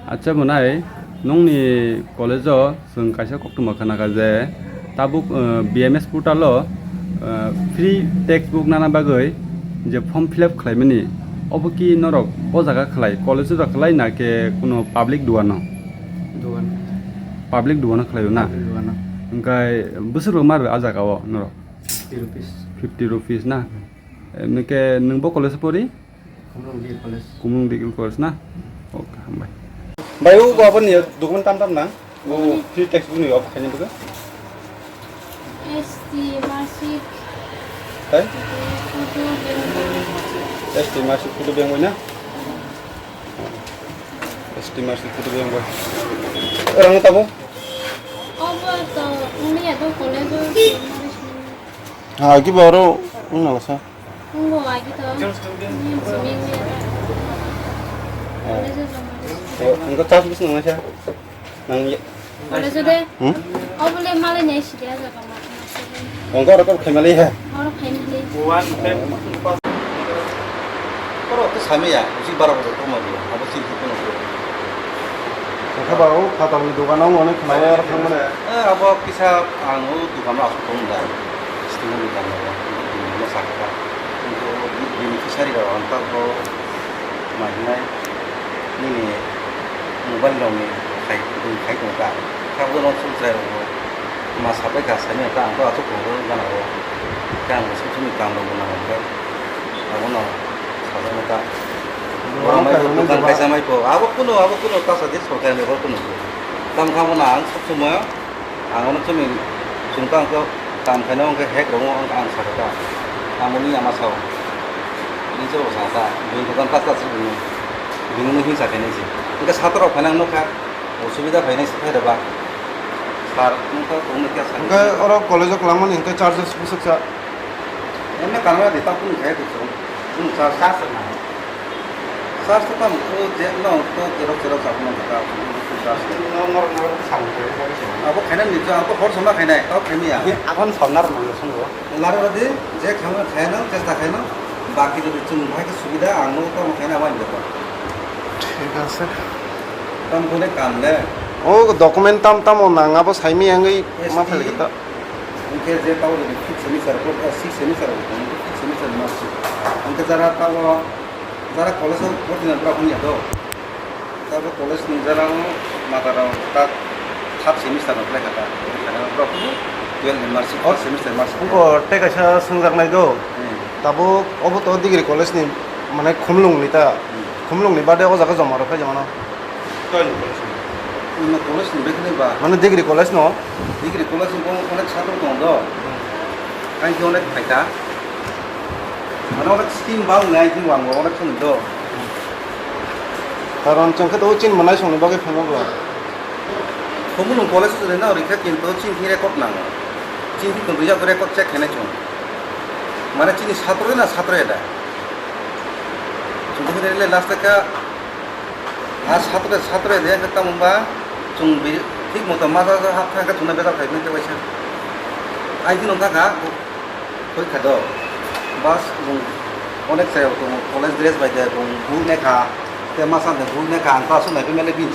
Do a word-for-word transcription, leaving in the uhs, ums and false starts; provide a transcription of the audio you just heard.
Acha, bwnai, nungni college-o chwng kaisa koktwma khna kha je tabuk, eh, B M S portal-o, eh, free textbook nana bagwi je form fill up khlaimani, obo ki norok o jaga khlai, college-o jaga khlai na khe kuno public duano? Duano. Public duano khlaio na? Public duano. Hwnkhe bwswk rok ma rw a jaga-o norok? Fifty rupees. Fifty rupees na? Emni khe nwng bo college-o pori? Kumrung Degree College. Kumrung Degree College na? Ok, hambai. Bai, o bo aboni document tam tam nang? O free textbook ni obo khaini bwkha? S T marksheet. Hai? Photo beng beng. S T marksheet, photo beng beng na? S T marksheet, photo beng beng. Rang tabo? Obo to wngya do college-o. Ha, ki ba oro wngna bwsa. Wngbo agi to. Ni simi wngya ta. College-o joma. O, wngkha charge bwswk nangnaisa? Nang ye. College-o de. Hmm? Obo le malai nai sidi a jaga ma. Wngkha oro kok khaimali he. Oro khaimali. Oro to samiya, usi bara bwswk tongma di, abo chini kono. Wngkha ba o phatarni dogano wngmani khwnaya oro thangmani. Eh, abo kisa ang o dogano aswk tong da. Stimoni dogano, bini sakha. Kintu bini fisari rok ang ta bo ma hinai nini mobile rokni khai, khai tong kha. Kha bo no sumsai rok bo ma sabai kha sani ta ang to aswk tong gana o. Khe ang sumsumi kam rok bo nang khe. Abono sajakma ta. Borok Borok mai kaijaknai dukan jora. Kaisa mai po. Abo kuno, abo kuno ta sa je sorkar ni borok kuno. Tam kha bono ang sok somoi ang ono chumi chwng tang khe kam khaina hwnkhe hack rok ang, ang sakha ta. Amoni ama sao. Ni se bo sakha ta. Bini dukan ta ta se bini. Bini no hinsa khainai se. Hwnkhe sator rok phaina ang nukha. Osubida phainai se phai reba. Sir, nukha kung nukha sir. Hwnkhe oro college o kwlangmani hwnkhe charges bwswk sa? Emne kanma di, ta kunu kaya di chong. Kunu charge. Charge na. Charge to tam ko je no to kerok kerok sa kunu ka. Charge. No, no, no, sa kunu ka. Abo khaina ni to, abo hor sama khaina, tao khaini ya. Akon somnar nang sungo. Lari rodi, je khaina khaina, chesta khaina. Baki jodi chung bhai ke subida, ang no tamo khaina wan de. Thik ase. Tam kone kam de. O document tam tamo nang abo saimi angwi ma phai kata. Hwnkhe je tabo ni fifth semester ko, eh, sixth semester ko, fifth semester ni marksheet. Hwnkhe jara tabo, jara college o bhorti na borok wngya do. Tabo college ni jara o mata rok ta third semester rok lai kha ta. Borok twelve ni marksheet, fourth semester marksheet. Wngkha tei kaisa swngjaknai do. Hmm. Tabuk obo to degree college ni, mane, Khumlung ni ta. Hmm. Khumlung ni bade o jaga joma rok phai jama no. Ino college ni bekhne ba. Mane degree college no? Degree college ni bo onek satro tong do. Kain ki onek phaika. Mane onek scheme ba ngai ki wang onek song do. Karon chwng khe to chin manai song ni bagwi phano ba. Khumulung college ni na rikha kinto chin thire kot nango. Chin thire kot record check khainai chwng. Mane chini satro na satro da. Chwng khe le last ka A satre satre de khe tamo ba chwng bi thik moto ma ja ja hap kha khe chwngno bejak khai nang khe waisa. Ai kheno kha kha khoi kha do. Bas bung onek chayok tongo college dress bai de bung bui nai kha. Te masa de bui nai kha ang ta aswk nai phi mele bini.